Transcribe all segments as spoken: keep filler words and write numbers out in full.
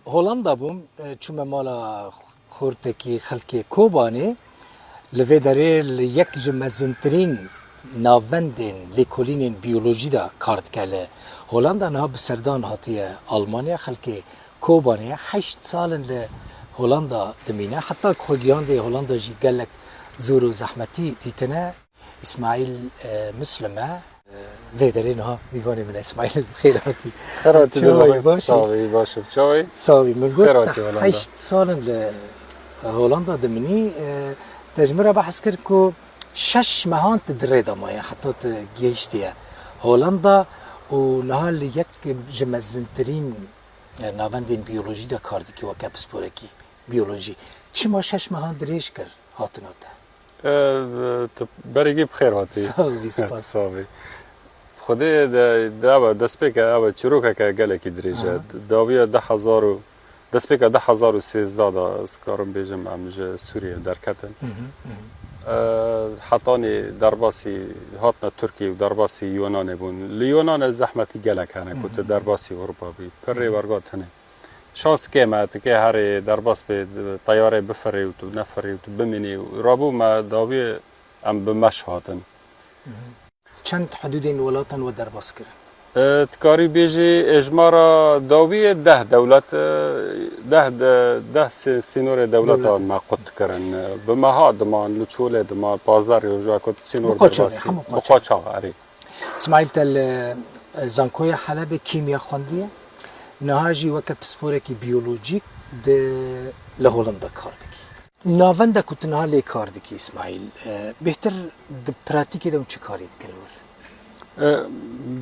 Holanda bûm, e, çûme mala xortekî xelkê Kobanê. Li vê derê li yek ji mezintirîn navendên lêkolînên biyolojî de kar dike li Holanda. Niha bi serdan hatiye Almanya. Xelkê Kobanê heşt sal in li Holanda dimîne. Heta ku xwe gihande Holanda jî gelek zor û zehmetî dîtine. Îsmaîl, e, Muslim e. E, vê derê niha mîvanê min e. Îsmaîl, bi xêr hatî. Xêr hatî. Çawa yî, baş î? Sağ ol, baş im. Çawa yî? Sağ ol. Min got, xêr hatî Holanda. Heşt sal in li Holanda dimînî. E, te ji min re behs kir ku şeş mehan tu di rê de maye, heta tu gihiştiye Holanda û niha li yek ji mezintirîn, e, navendên biyolojî de kar dikî weke pisporekî biyolojî. Çima şeş mehan dirêj kir hatina te? E, tu berê gî bi xêr hatî. Sağ ol, spas. Sağ ol. Xwedê de, de ew e, destpêke ew e, çîrokeke gelekî dirêj e. Aha. Dawiya du hezar û, destpêka du hezar û sêzdeh de, ez karim bêjim, em ji Sûriyê derketin. Hı hı, hı hı. E, hetanî derbasî, hatine Tirkiyê û derbasî Yunanê bûn. Li Yunanê zehmetî gelek hene, ku tu, hı hı, derbasî Ewropa bî. Pir, hı hı, rêwerga tune. Şans kêm e, tu kê herê derbas bê, teyarê bifirê û tu nefirê û tu bimînî û rabû me dawiyê em bi meş hatin. Çend hudûdên welatan we derbas kirin? E, tu karî bêjî êjmara dawiyê deh dewlet, e, deh de, deh sî-, sînorê dewleta, dewleta, me qut kirin. E, bi meha diman, li çolê diman, pazdeh rojek ku sînor derbas kir. Bi qoçavê, hemû qoçavê. Bi qoçavê, erê. Îsmaîl, te li, e, Zankoya Helebê kîmya xwendiye. Niha jî weke pisporekî biyolojîk di, li Holanda kar dikî. Navenda ku tu niha lê kar dikî, Îsmaîl, e, bêhtir di pratîkê de hûn çi karî dikin li wir? E,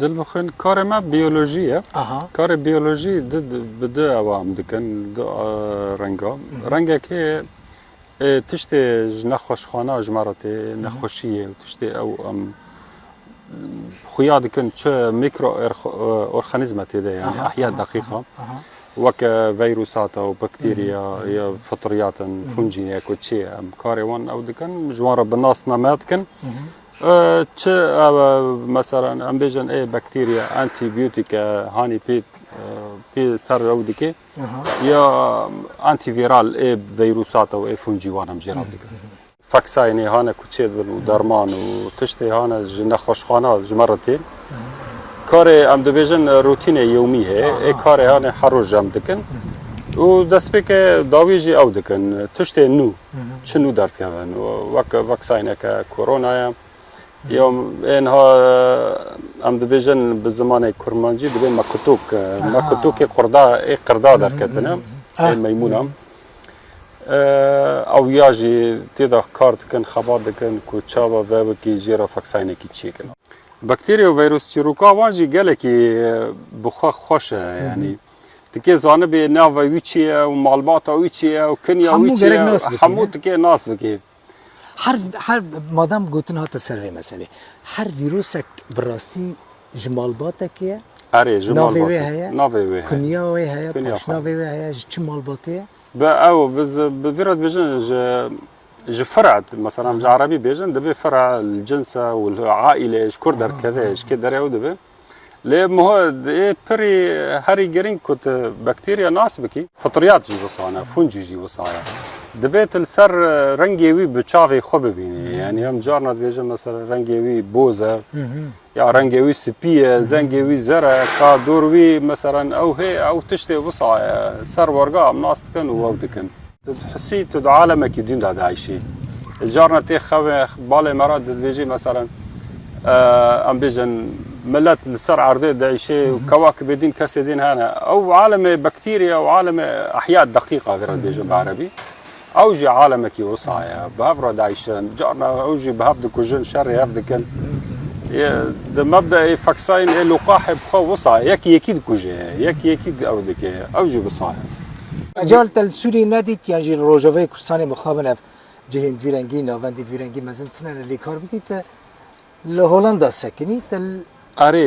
dilbixwîn, karê me biyolojî ye. Aha. Karê biyolojî di, di, bi du ewa em dikin, du, e, renga. Hı hı. Rengekê, e, tiştê ji nexweşxana ji me re tê, hı hı, nexweşiyê û tiştê ew em xuya dikin çi mikro erx-, e, orxanîzme tê de, yani, aha, ehya, aha, deqîqa. Aha, aha. Weke veyrûsata û bakterya, hı hı, ya fitriyat in, hı hı, fûncî ye ku çi ye, em karê wan ew dikin, ji wan re bi nasnameya dikin. Hı hı. E, çi ew, e, meselen, em bêjin, ê bakterya antîbiyotîk e, hanî pê, e, pê ser ew dike, aha, ya antîvîral ê veyrûsata û ê fûncî wan em jê re, hı hı, dikin. Hı hı. Faksayinê hane ku çêdibin û derman û tiştê hane ji nexweşxana ji me re tên. Karê em dibêjin rutînê yewmî heye. Aha. Ê karê hane her roj em dikin. Û destpêkê dawî jî ew dikin. Tiştê nû, çi nû derdikevin. Wek vaksayineke koronaya. Ya ê niha em dibêjin bi zimanê kurmancî dibê mekutok. Aha. Mekutokê qurda, ê qirda derketine. Ê meymûna. E, ew ya jî tê de kar dikin, xebat dikin ku çawa vevekî jê re faksayinekî çêkin. Bakterya û vîrus çîroka wan jî gelekî, e, bi xwe xweş e, yanî. Tikê zanibê navê wî çi ye û malbata wî çi ye û kinya wî çi ye, hemû tikê nas bikî. Her, her, madem gotin hate ser vê meselê, her vîrusek bi rastî ji malbatekê ye? Erê, ji malbatê. Navê wê heye? Navê wê heye. Kunya wê heye, paşnavê wê heye, ji çi malbatê ye? Bi ew, bi z-, bi vî re dibêjin ji, ji fira, mesela, em ji erebî bêjin, dibê fira li cins e û li aîle, ji kur derdikeve, ji kê derê ew dibe. Lê muha-, ê pirî herî girîng ku tu bakterya nas bikî, fitriyat jî wisa ne, fûncî jî wisa ye. Dibê tu li ser rengê wî bi çavê xwe bibînî. Yanî em carna dibêjin, mesela, rengê wî boz e. Ya rengê wî spî ye, zengê wî zer e, ka dor wî, meselen, ew hê, ew tiştê wisa ye. Ser werga em nas dikin û ew dikin. Tu dihisî, tu di alemekî din de diayşî. Carna tê xewê balê me re dibêjî, meselen, e, em bêjin, milet li ser erdê diayşê û kewakibê din, kesê din hene. Ew alemê bakterya û alemê ehya deqîqa vê re dibêjin bi erebî. Ew jî alemekî wisa ye. Bi hev re diayşin. Carna ew jî bi hev dikujin, şerê hev dikin. Ê, di mebdeê faksayîn ê luqaxê bi xwe wisa ye. Yek yekî dikuje. Yek yekî ew dike. Ew jî wisa ye. Mecal te li Sûriyê nedît, yan jî li Rojavayê Kurdistanê mixabin ev cihên vî rengî, navendî vî rengî mezin tine lê kar bikî te? Li Holanda sekinî, te li... Erê,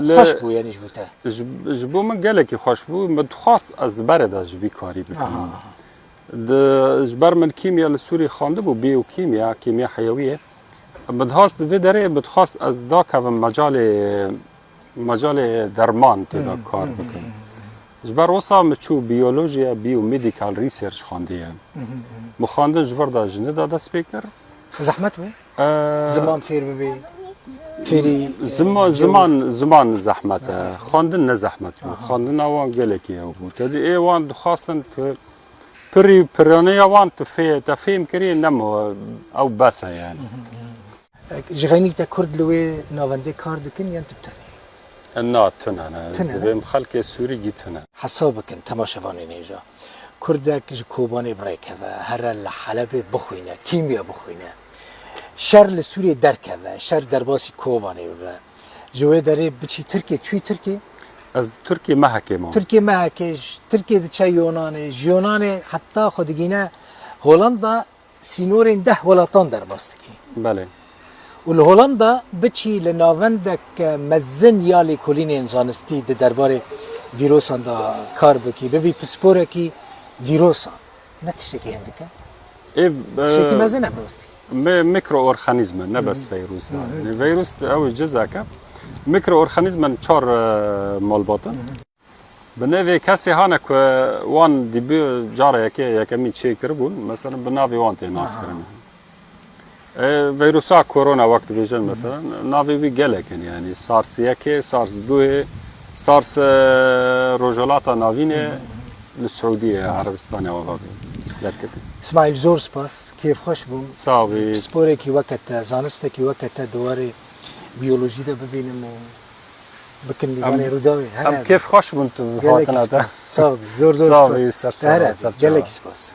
li... Xweş bû, yanî ji bo te? Ji, ji bo min gelekî xweş bû. Min dixwast ez berê de ji vî karî bikim. Aha, aha. Di, ji ber min kîmya li Sûrî xwendibû, biyokîmya, kîmya heyewiyê. Min dixwast di vê derê, min dixwast ez dakevim mecalê, mecalê derman tê de kar bikim. Ji ber wisa min çû biyolojiya, biomedical research xwendiye. Min xwendin ji vir de ji nû de dest pê kir. Zehmet bû. Ee, Ziman fêr bibî. Fêrî Ziman, ziman, ziman zehmet e. Xwendin ne zehmet bû. Xwendina wan gelekî hew bû. Te dî ê wan dixwastin tu pirî, piraneya wan tu fê, te fêm kirî, nemo ew bes e yani. Ji xeynî te Kurd li wê navendê kar dikin yan tu bi tenê? Na, tune ne. Tune ne? Divêm xelkê Sûrî gî tune. Hesab bikin temaşevanên hêja. Kurdek ji Kobanê bi rê keve, here li Helebê bixwîne, kîmya bixwîne. Şer li Sûriyê derkeve, şer derbasî Kobanê bibe. Ji wê derê biçî Tirkiyê, çûyî Tirkiyê? Ez Tirkiyê mehekê mam. Tirkiyê mehekê, ji Tirkiyê diçe Yonanê, ji Yonanê heta xwe digîne Holanda, sînorên deh welatan derbas dikî. Belê. Û li Holanda biçî li navendek mezin ya lêkolînên zanistî di derbarê vîrosan de kar bikî, bibî pisporekî vîrosan. Ne tiştekî hindik e? Ê, Tiştekî e, mezin e bi rastî. me-, mikroorganîzme, ne bes veyrusa. Yani veyrusa ew cizek e. Mikroorganîzmen çar, e, malbat in. Bi navê kesê hane ku wan dîbi cara yekê, yekemîn çêkiribûn, mesela bi navê wan tê naskirin. E, veyrusa korona wek dibêjin mesela, navê wî gelek in yani. SARS yekê, SARS duyê, SARS, e, Rojhilata Navînê li Siûdiyê, Erebistanê ava bî derketî. Îsmaîl, zor spas, kêfxweş bûm. Sağ bî. Pisporekî weke te, zanistekî weke te di warê biyolojî de bibînim û bikin mîvanê Rûdawê. Em kêfxweş bûn tu Gelekî hatina te. Spas. Sağ bî, zor zor Sağ spas. bî, ser Te here çava, bî. ser Gelekî çava. Spas.